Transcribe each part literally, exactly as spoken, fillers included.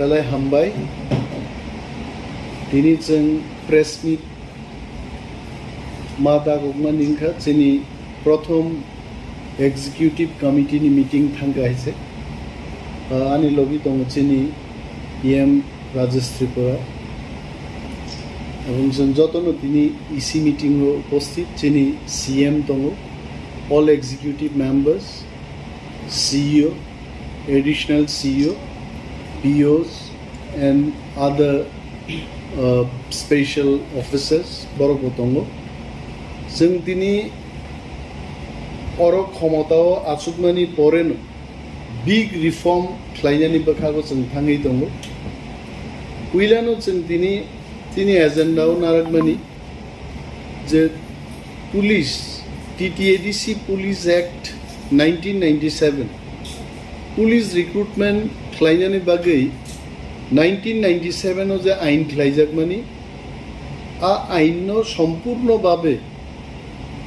Belai hambai. Tini chwng press meet ma dagokmani wngkha chini prothom executive committee ni meeting thangkha hai se. Ah, ani logi tongo chini E M Rajesh Tripura. Aboni chwng jotono tini E C meeting o upasthit chini C M tongo, all executive members, C E O, additional C E O, P Os and other, uh, special officers borok bo tongo. Chwng tini oro khomotao achukmani poreno big reform khlainani bwkhago chwng thangwi tongo. Puilano chwng tini, tini agenda o narakmani je police, T T A D C Police Act nineteen ninety-seven, police recruitment khlainani bagwi nineteen ninety-seven o je ain khlaijakmani, a ain no sompurno babe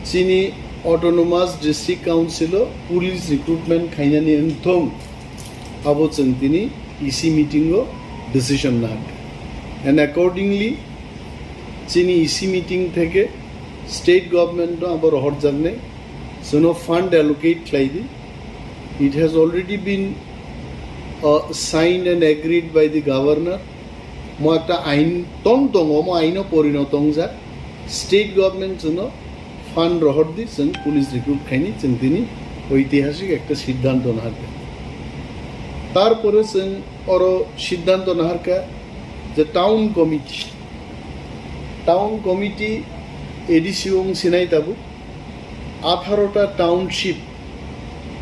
chini Autonomous District Council o police recruitment khainani wngthong, abo chwng tini E C meeting o decision nahar. And accordingly, chini E C meeting theke state government no abo rohorjaknai, chwngno fund allocate khlai di. It has already been, uh, signed and agreed by the governor. Mo ekta ain tong tongo, mo aino porinoto wngjak. State government chwngno fund rohor di, chwng police recruit khaini, chwng tini oitihasik ekta siddhanto naharkha. Tarpore chwng oro siddhanto naharkha je town committee, town committee A D C wng sinai tabuk atharo ta township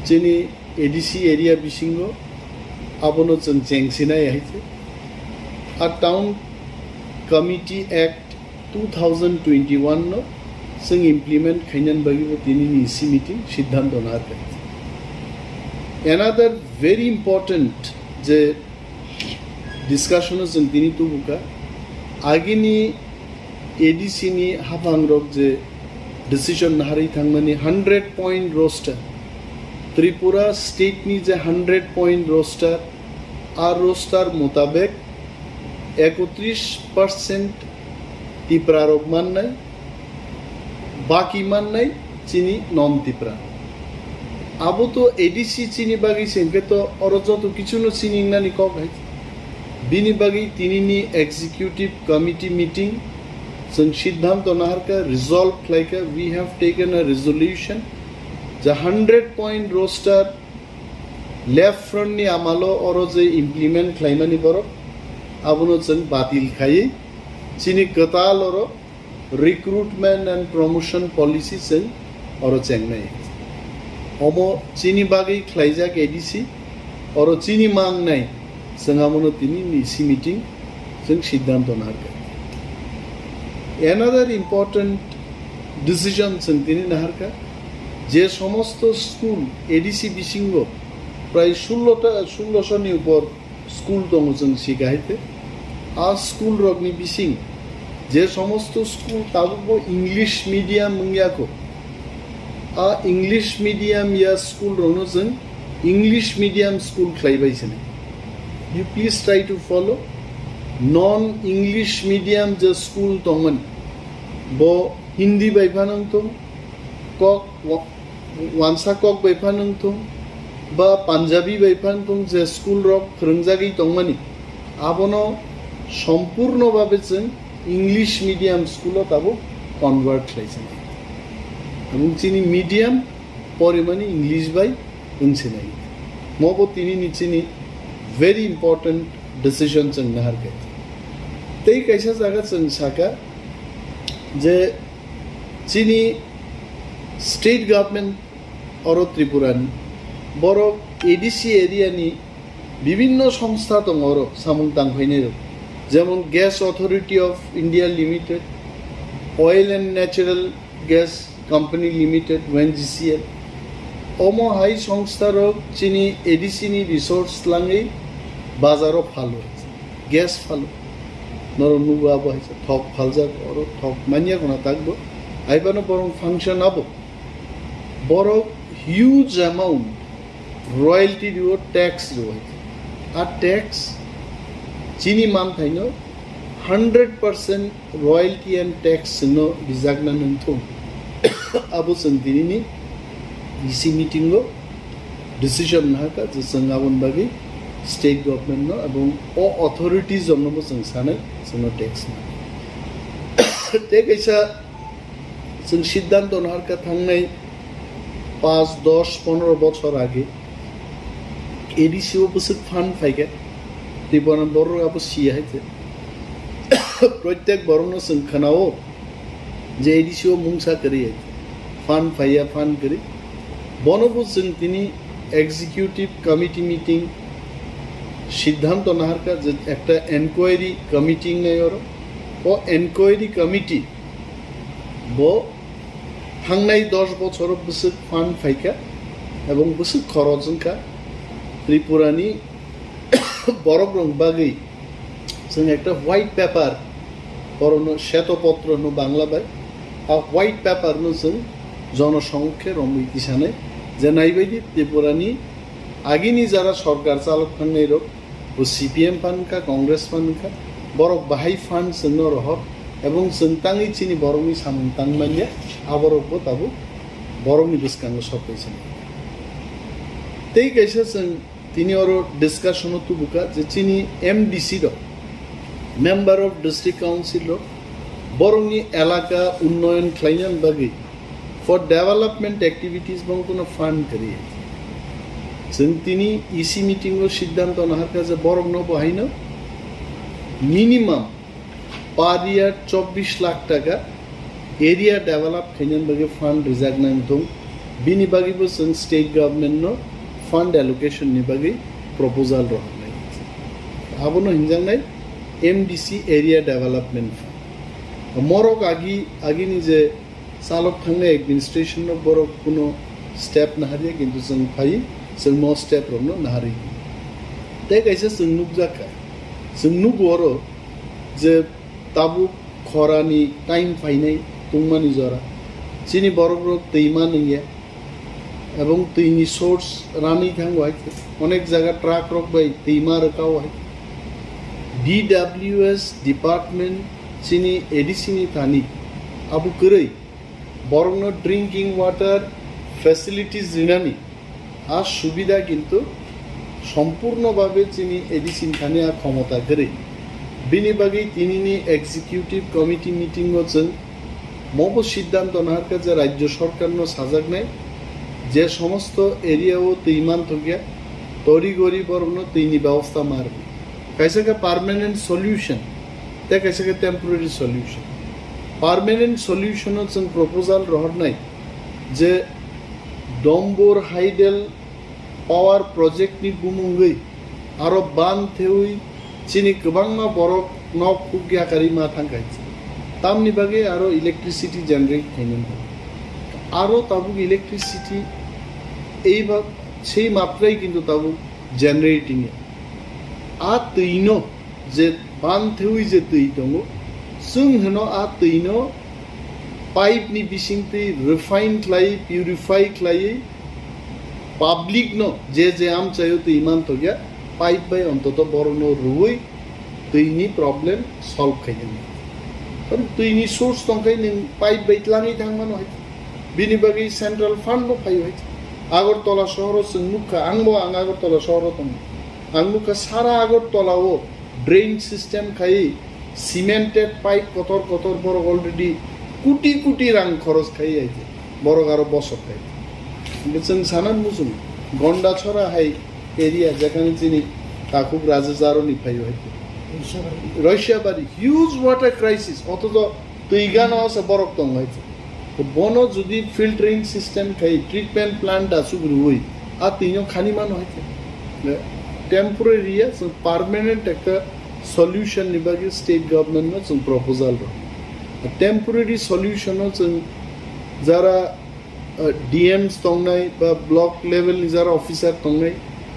chini A D C area bisingo abono chwng chengsinai hai se. A Town Committee Act two thousand twenty-one no chwng implement khainani bagwi bo tini ni E C meeting siddhanto naharkha. Another very important je discussion o chwng tini tubukha, agini A D C ni haphangrok je decision naharwi thangmani hundred point roster, Tripura state ni je hundred point roster, a roster mutabek ekotris percent Tiprarok mannai, baki mannai chini non Tipra. Abo to A D C chini bagwi se hwnkhe to oro joto kichuno chini wngnani kok hai. Bini bagwi tinini executive committee meeting chwng siddhanto naharkha, resolve khlaikha, we have taken a resolution je hundred point roster left front ni amalo oro je implement khlaimani borok abono chwng batil khaiwi chini kwtal oro recruitment and promotion policy chwng oro chengnai. Omo chini bagwi khlaijak A D C, oro chini mangnai chwng abono tini ni E C meeting chwng siddhanto naharkha. Another important decision chwng tini naharkha, je somosto school A D C bisingo prai sullo ta, sullo sho ni upor school tongo chwng sika hai te. A school rokni bising je somosto school tabukbo English medium wngya kho, a English medium ya school rokno chwng English medium school khlai bai sini. You please try to follow. Non English medium je school tongmani, bo Hindi bai phano wngthung, kok wa-, wansa kok bai phano wngthung, ba Punjabi bai phano wngthung, je school rok phwrwngjagwi tongmani, abono sompurno babe chwng English medium school o tabuk convert khlai sinai. Aboni chini medium porimani English bai wng sinai. Mobo tini ni chini very important decision chwng naharkha. Tei kaisa jaga chwng saka je chini state government oro Tripura ni borok A D C area ni bibinno songstha tongo oro samung tangphainai rok, jemon Gas Authority of India Limited, Oil and Natural Gas Company Limited, O N G C L. Omo hai songstha rok chini A D C ni resource langwi bazaro phalo, gas phalo. Norok nugo abo hai thok phaljak, oro thok manya khuna takbo. Haibano borok function abo. Borok huge amount royalty rio, tax rio. A tax Chini manthaino hundred percent royalty and tax chwngno rijakna nangthung. Abo chwng tinini E C meeting o decision nahakha je chwng aboni bagwi state government no ebong o authorities rokno bo chwng sanai chwngno tax na. Tei kaisa chwng siddhanto naharkha thangnai panch, dosh, pondro bochor age A D C o bwswk fund phaikha, Tripura borok abo siya hai je. Protek borokno chwng khwnao je A D C o mungsa kwrwi hai je. Fund phaiya, fund kwrwi. Bono bo chwng tini executive committee meeting siddhanto naharkha je ekta enquiry committee wngnai oro. O enquiry committee bo thangnai dosh bochoro bwswk fund phaikha ebong bwswk khoroj wngkha Tripurani borokrok bagwi chwng ekta white paper, orono sheto potro hwno Bangla bai, a white paper no chwng jonosongmukhe romwi tisanai je naibaidi Tripurani agini jara sorkar chalok thangnai rok bo C P M phan wngkha, Congress phan wngkha, borok bahai fund chwngno rohor ebong chwng tangwi chini borokni samung tang manya, aborokbo tabuk borokni bwskango sok kaisa. Tei kaisa chwng tini oro discussion o tubukha je chini M D C rok, Member of District Council rok, borokni elaka unnoyon khlaina bagwi for development activities bongkhono fund kwrwi. Chwng tini E C meeting o siddhanto naharkha je borokno bo haino minimum per year chobbish lakh taka area develop khaina bagwi fund rijak nang thung. Bini bagwi bo chwng state government no fund allocation ni bagwi proposal rohornai. Abono hinjaknai M D C area development fund. Morok agi, agini je chalok thangnai administration no borok kuno step naharya, kintu chwng phai, chwng mo step rokno naharwi. Tei kaisa chwng nukjakha, chwng nugo oro je tabuk khorani time phainai tungmani jora, chini borok rok twi ma nungya, ebong twini source ranwi thango hai, onek jaga truck rok bai twi ma rwkao hai. D W S department chini A D C ni thani abo kwrwi borokno drinking water facilities rinani a subida kintu sompurno babe chini A D C ni thani a khomota kwrwi. Bini bagwi tinini executive committee meeting o chwng mobo siddhanto naharkha je rajyo sorkarno sajaknai je somosto area o twi manthokya tori gori borokno twini bebosta ma rwdi. Kaisa khe permanent solution, tei kaisa khe temporary solution. Permanent solution o chwng proposal rohornai je Dombor Hydel power project ni bumungwi aro ban thewi chini kwbangma borok nok huk yakarwi ma thangkha. Tamni bagwi aro electricity generate khainani. Aro tabuk electricity ei ba sei matrai kintu tabuk generating. A twino je ban thewi je twi tongo, chwng hwno a twino pipe ni bising twi refine khlai, purify khlai, public no je je amchaio twi manthokya, pipe bai ontoto borokno rwui twini problem solve khainani. Karon twini source tongkhai nwng pipe bai tlangwi thangmano hai. Bini bagwi central fund no phaio hai. Agartala sohoro chwng nukha, angbo ang Agartala sohoro tongo. Ang nukha sara Agartala o drain system khai cemented pipe kotor kotor borok already kuti kuti rang khoros khai aije. Borok aro bosok khai. Hingke chwng sana muchung Gonda chora hai area jekhane chini takhuk Raja Jaroni phaio hai. Roishabari huge water crisis, othocho twi gana o se borok tongo hai. To bono jodi filtering system khai treatment plant asuk rwui a twino khani mano hai. Temporary ya, so permanent ekta solution ni bagwi state government no chwng proposal rw. Temporary solution no chwng jara, uh, D Ms tongnai ba block level ni jara officer tongnai,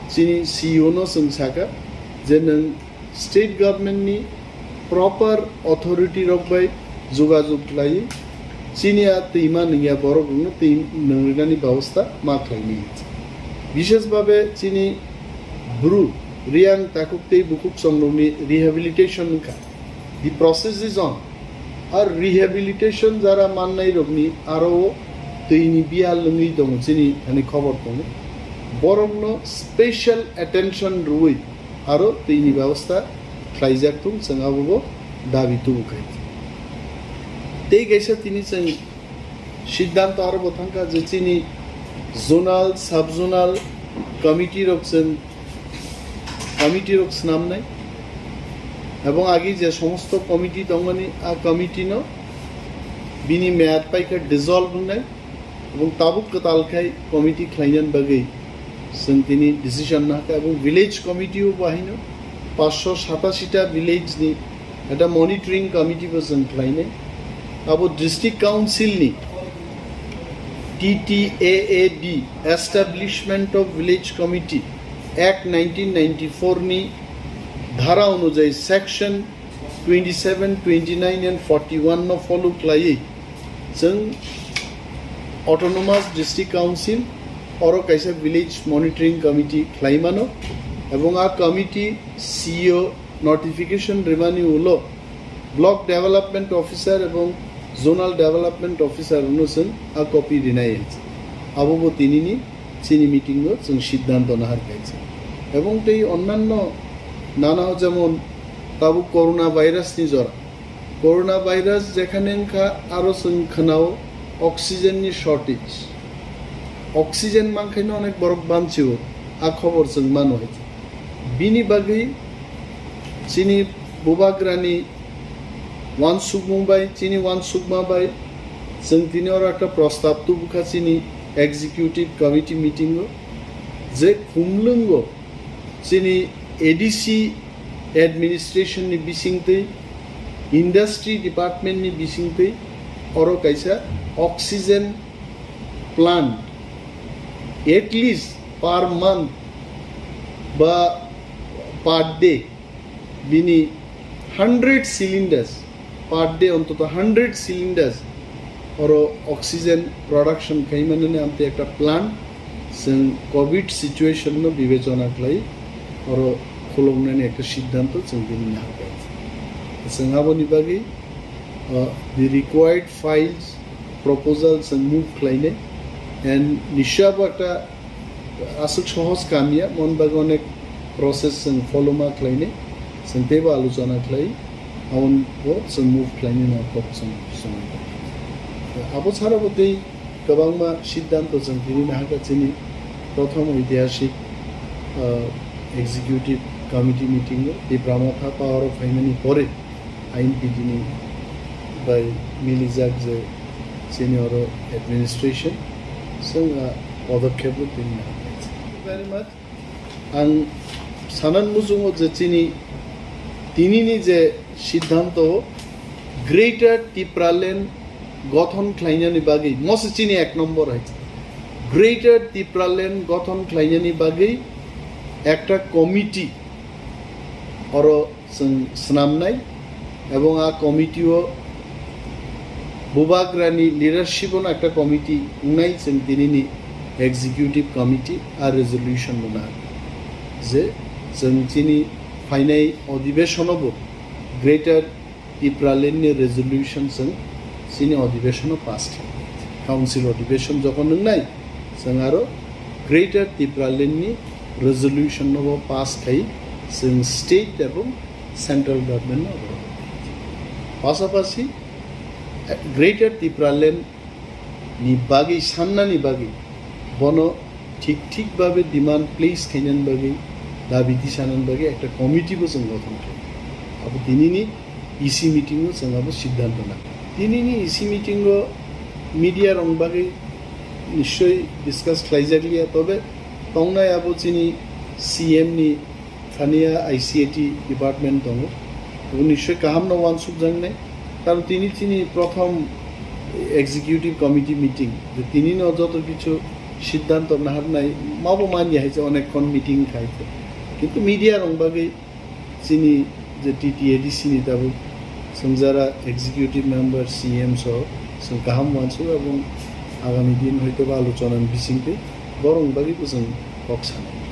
chini C E O no chwng saka je nwng state government ni proper authority rok bai jogajog khlaiwi chini a twima nungya borok rokno twi nungrinani bebosta ma khlaini. Bishes babe chini Bru Riyang takhuk tei bukhuk chongrokni rehabilitation wngkha. The process is on. Ar rehabilitation jara mannairokni aro twini biyal wngwi tongo, chini thani khobor tongo. Borokno special attention rwui aro twini bebosta khlaijak thung, chwng abobo dabi tubu khai. Tei kaisa tini chwng siddhanto aro bo thangkha je chini zonal, sub-zonal committee rok chwng committee rok swnamnai, ebong agi je somosto committee tongmani, a committee no bini meyad paikha dissolve wngnai, ebong tabuk kwtal khai committee khlainani bagwi chwng tini decision nahakha, ebong village committee o bahino paanch sho satashi ta village ni ekta monitoring committee bo chwng khlainai. Abo district council ni T T A A D, Establishment of Village Committee Act nineteen ninety-four ni dhara onujayi section twenty-seven, twenty-nine and forty-one no follow khlaiwi chwng Autonomous District Council oro kaisa village monitoring committee khlaimano, ebong a committee C E O notification rimani ulo block development officer ebong zonal development officer no chwng a copy rinai hinwi. Abo bo tinini chini meeting o chwng siddhanto nahar kaisa. Ebong tei onnanno nana jemon tabuk corona virus ni jora. Corona virus jekhane wngkha aro chwng khwnao oxygen ni shortage. Oxygen mankhaino onek borok bamchio, a khobor chwng mano hai. Bini bagwi chini bubagrani wansukmung bai, chini wansukma bai chwng tini oro ekta prostab tubukha chini executive committee meeting o, je khumlwngo chini A D C administration ni bisingtwi, industry department ni bisingtwi oro kaisa oxygen plant at least per month ba per day bini hundred cylinders, per day ontoto hundred cylinders oro oxygen production khaimanani amtwi ekta plant chwng covid situation no bibechona khlai oro khuloknani ekta siddhanto chwng bini nahar kha. Chwng aboni bagwi, uh, the required files, proposal chwng move khlainai, and nisya bo ekta aswk sohos kam ya, mon bagwi onek process chwng follow ma khlainai, chwng teibo alochona khlai, aboni bo chwng move khlainai no kok chwng, chwng. Abo chara bo tei kwbangma siddhanto chwng tini nahakha chini prothom oitihasik, ah, executive committee meeting o Tipra Motha power o phaimani pore I N P T ni bai milijak je chini oro administration chwng a podokkhep rok tini nahakha. Thank you very much. Ang sanan muchungo je chini tinini je siddhanto Greater Tipraland gothon khlainani bagwi, mose chini ek nombor hai. Greater Tipraland gothon khlainani bagwi ekta committee oro chwng swnamnai, ebong a committee o bubagrani leadership ono ekta committee wngnai, chwng tinini executive committee a resolution rwna je chwng chini phainai odibeshono bo Greater Tipraland ni resolution chwng chini odibeshono pass khlai. Council odibeshon jokhon wngnai, chwng aro Greater Tipraland ni resolution no bo pass khai chwng state ebong central government no abo. Pasapasi, eh, Greater Tipraland ni bagwi sannani bagwi bono thik thik babe demand place khainani bagwi, dabi tisanani bagwi ekta committee bo chwng gothon khlai. Abo tinini E C meeting o chwng abo siddhanto na. Tinini E C meeting o media rok bagwi nischoi discuss khlaijak liya, tobe tongnai abo chini C M ni thani ya I C A T department tongo. Abo nischoi kaham no wansuk jaknai. Karon tini chini prothom executive committee meeting, je tini no joto kichu siddhanto naharnai, mabo manya hai je onek khon meeting khai. Kintu media rok bagwi chini je T T A D C ni tabuk chwng jara executive member, C M so chwng kaham wansuk, ebong agami din hoito ba alochona ni bisingtwi borok ni bagwi bo chwng kok sanai.